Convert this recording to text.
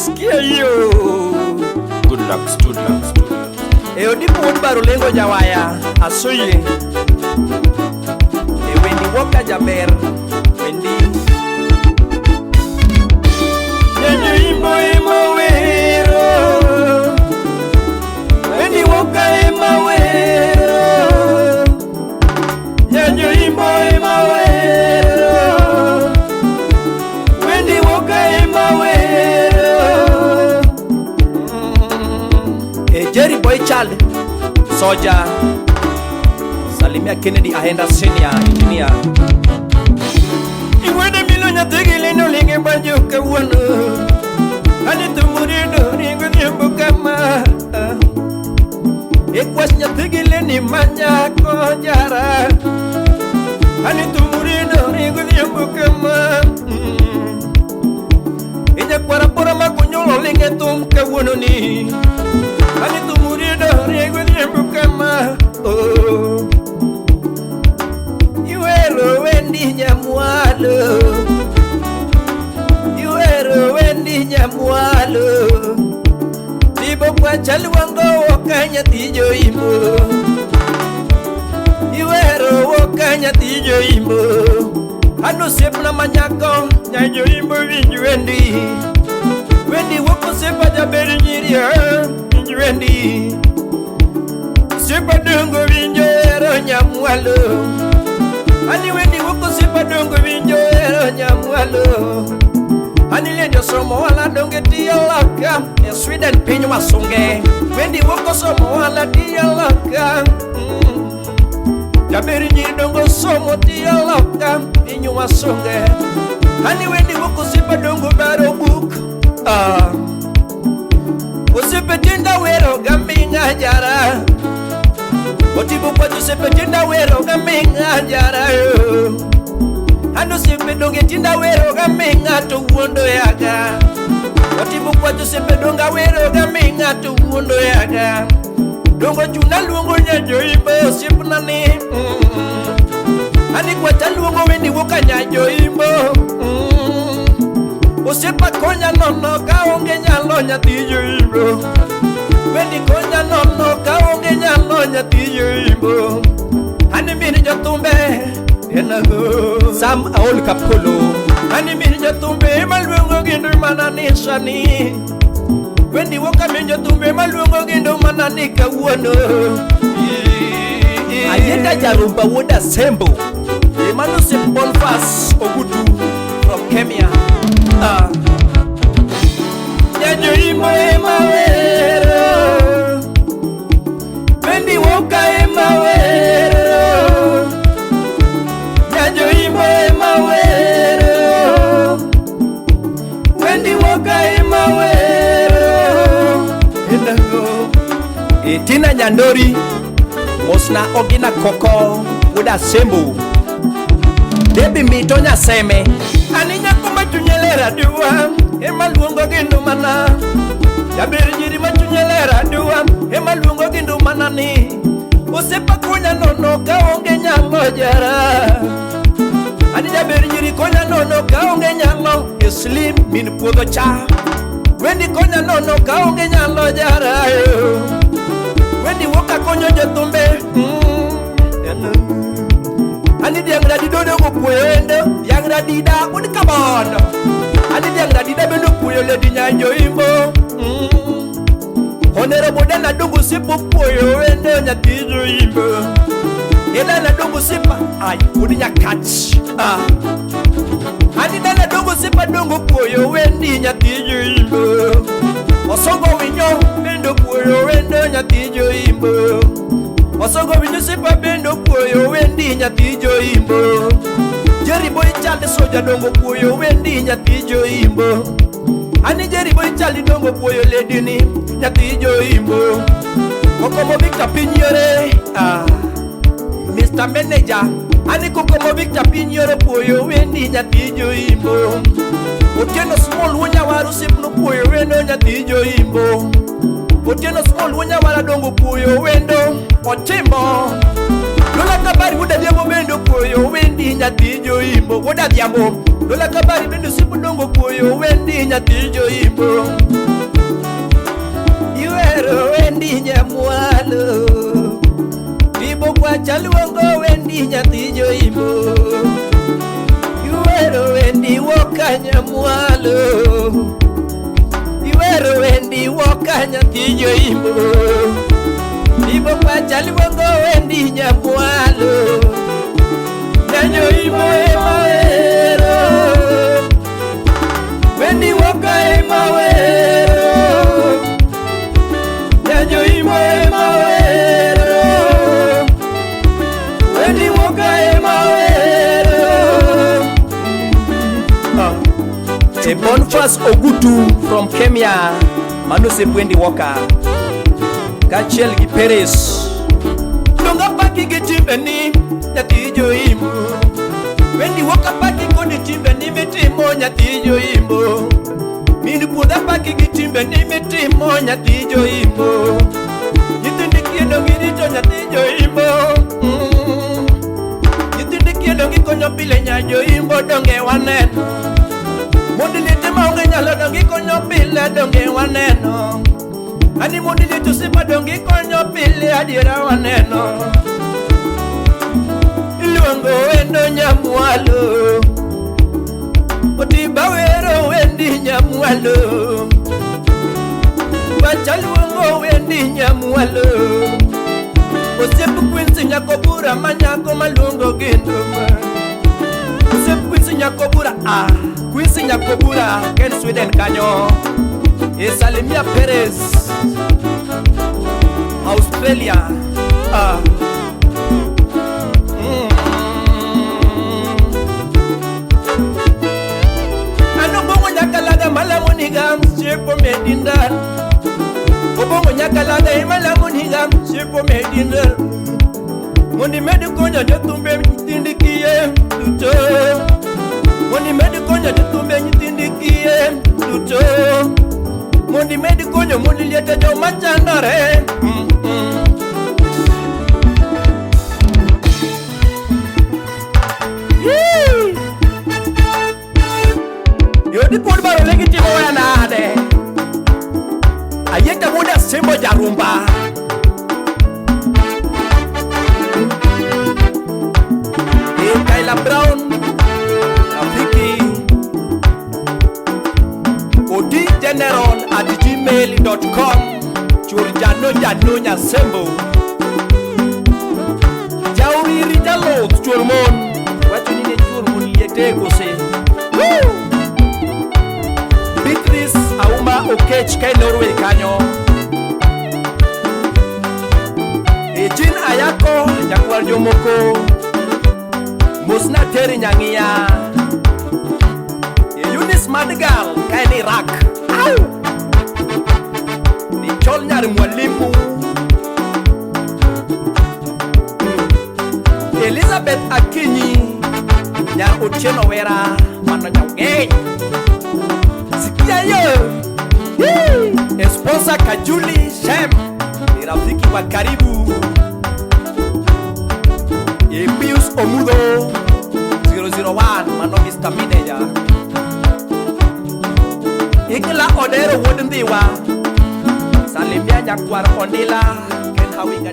Umesikia hiyo? Good luck, good luck, good luck. E odipo wuod Barolengo jawaya asoye. E Wendy Walker jaber. Wendy. Nyenyo imbo ema wero. Wendy Walker ema wero. Nyenyo imbo ema wero. Wendy Walker ema wero. E Jerry Boy Child Soja Salimia Kennedy Ahenda Senior Engineer. Iwede milo nyathigi lino linge banjo kawuono. Ani tumurido ringo dhiambo kama. E kwas nyathigi leni manyako jara. Ani tumurido ringo dhiambo kama. Inyakwara bora makunyulo linge thum kawuono ni. Ani tumurido ringo dhiambo kama. Oh. Iwero wendi nyamwalo. Iwero wendi nyamwalo. Tibo kwa chalwango wakanya tijo imbo. Iwero wakanya tijo imbo. Ano sepna manyako nyajo imbo winj wendi. Wendi woko sepa jaber nyiria winj wendi. Sepa dongo winjo ero nyamwalo. Ani wendi woko sepa dongo winjo ero nyamwalo. Ani lendo somo wala donge tiyo loka e Sweden piny wasunge. Wendi woko somo wala tiyo loka. Jaber nyiri dongo somo tiyo loka piny wasunge. Ani wendi woko sepa dongo baro buk. Ah. Osiepe tinda wero gaming'a jara. Otibo kwa osiepe tinda wero gaming'a jara. Ano osiepe donge tinda wero gaming'a to wuondo yaga. Otibo kwa osiepe donga wero gaming'a to wuondo yaga. Dongo chuna luongo nyajo imbo osiepna ni. Ani kwacha luongo wendi wuoka nyajo imbo. Osiepa konya nono kaonge nyalo nyathi joimbo. Wendi konya nono kaonge nyalo nyathi joimbo. Ani min jothumbe enago. Sam Aol Kapolo. Ani min jothumbe maluongo gindo mana ni sani. Wendi woka min jothumbe maluongo gindo mana ni kawuono. Ayenda Jarumba wuod Asembo. Emmanuel Bonfas Ogutu from Kenya. Nyajo imbo ema wero. Wendi woka ema wero. Nyajo imbo ema wero. Wendi woka ema wero. Endago. Tina Nyandori. Mosna Ogina Koko wuod Asembo. Debi Mito Nyaseme. Ani nyako ma chunye ler aduwa ema luongo gindo mana. Jaber nyiri ma chunye ler aduwa ema luongo gindo mana ni. Osiepa konya nono kaonge nyalo jara. Ani jaber nyiri konya nono kaonge nyalo. Slim min puodho cha. Wendi konya nono kaonge nyalo jara. Wendi woka konyo jothumbe. Ani dhiang' radido dongo puoyo endo. Dhiang' radida un kabondo. Ani dhiang' radida bende opuoyo ledi nyanjo imbo. Onero bodana dongo sipo puoyo endo nyathi joimbo. Edana dongo sipa ay wuod Nyakach. Ah. Ani dana dongo sipa dongo puoyo wendi nyathi joimbo. Osongo winyo bende opuoyo wendo nyathi joimbo. Osogo winyo sipa bende opuoyo wendi nyathi joimbo. Jerry Boy Charlie soja dongo puoyo wendi nyathi joimbo. Ani Jerry Boy Charlie dongo puoyo lady ni nyathi joimbo. Kokomo Victor piny yore. Ah. Mr. Manager. Ani Kokomo Victor piny yore puoyo wendi nyathi joimbo. Otieno Small wuo nyawar osiepno puoyo wendo nyathi joimbo. Otieno Small wuo nyawar dongo puoyo wendo Ochimbo. Lola Kabari wuod Adhiambo bende opuoyo wendi nyathi joimbo. Wuod Adhiambo. Lola Kabari bende osiep dongo puoyo wendi nyathi joimbo. Pacha luongo wendi nyathi joimbo. Iwero wendi woka nyamwalo. Iwero wendi woka nyathi joimbo. Ibo pacha luongo wendi nyamwalo. Nyanyoimbo ema wero. Wendi woka ema wero. Nyanyoimbo ema wero. Wendi woka ema wero. E Boniface Ogutu from Kenya, mano osiep Wendy Walker kaachiel gi Peres. Donga paki gi timbeni nyathi joimbo. Wendi Walker paki kod timbeni mitimo nyathi joimbo. Min puodha paki gi timbeni mitimo nyathi joimbo. Nyithindi kiedo girito nyathi joimbo. Nyithindi kiedo gikonyo pile nya joimbo donge waneno. Mond liete maonge nyalo donge ikonyo pile donge waneno. Ani mond liete osiepa donge ikonyo pile adiera waneno. Iluongo wendo nyamwalo. Otimba wero wendi nyamwalo. Pacha luongo wendi nyamwalo. Osiep Quincy nyako bura ma nyako maluongo gendo ma. Osiep Quincy nyako bura ah, Quincy nyako bura ken Sweden kanyo. E Salimia Perez Australia. Ah. Ano bongo nyakalaga malamo niga siepo medindal. Obongo nyakalaga malamo niga siepo medindal. Mondi med konyo jothumbe nyithindi kiye duto. Mondi med konyo jothumbe nyithindi kiye duto. Mondi med konyo mondi liete joma chandore. Yee! Yodi pod barole gitimo weya nade. Ayieta wuod Asembo jarumba. E Kyla Brown Rafiki Odi General at gmail.com Chur jano jano nyasembo. Jauriri jaloth chuor mon. Wacho ni ne chuor mon liete kose. Woo! Beatrice Auma Okech ka Norway kanyo. Ejin Ayako nyakwar jomoko. Mosna Terry Nyang'iya. E Eunice Madgal ka en Iraq. Au! Nichol nyar mwalimu. Elizabeth Akinyi nyar Otieno Wera mano nyawgeny. Sikia yo. Yee! Esposa Kajuli Shem ni rafiki wa karibu. E Pius Omudo 001 mano Mr. Manager. Ikla Odero wuod Ndhiwa. Salimia nyakwar Ondila Ken Hawinga.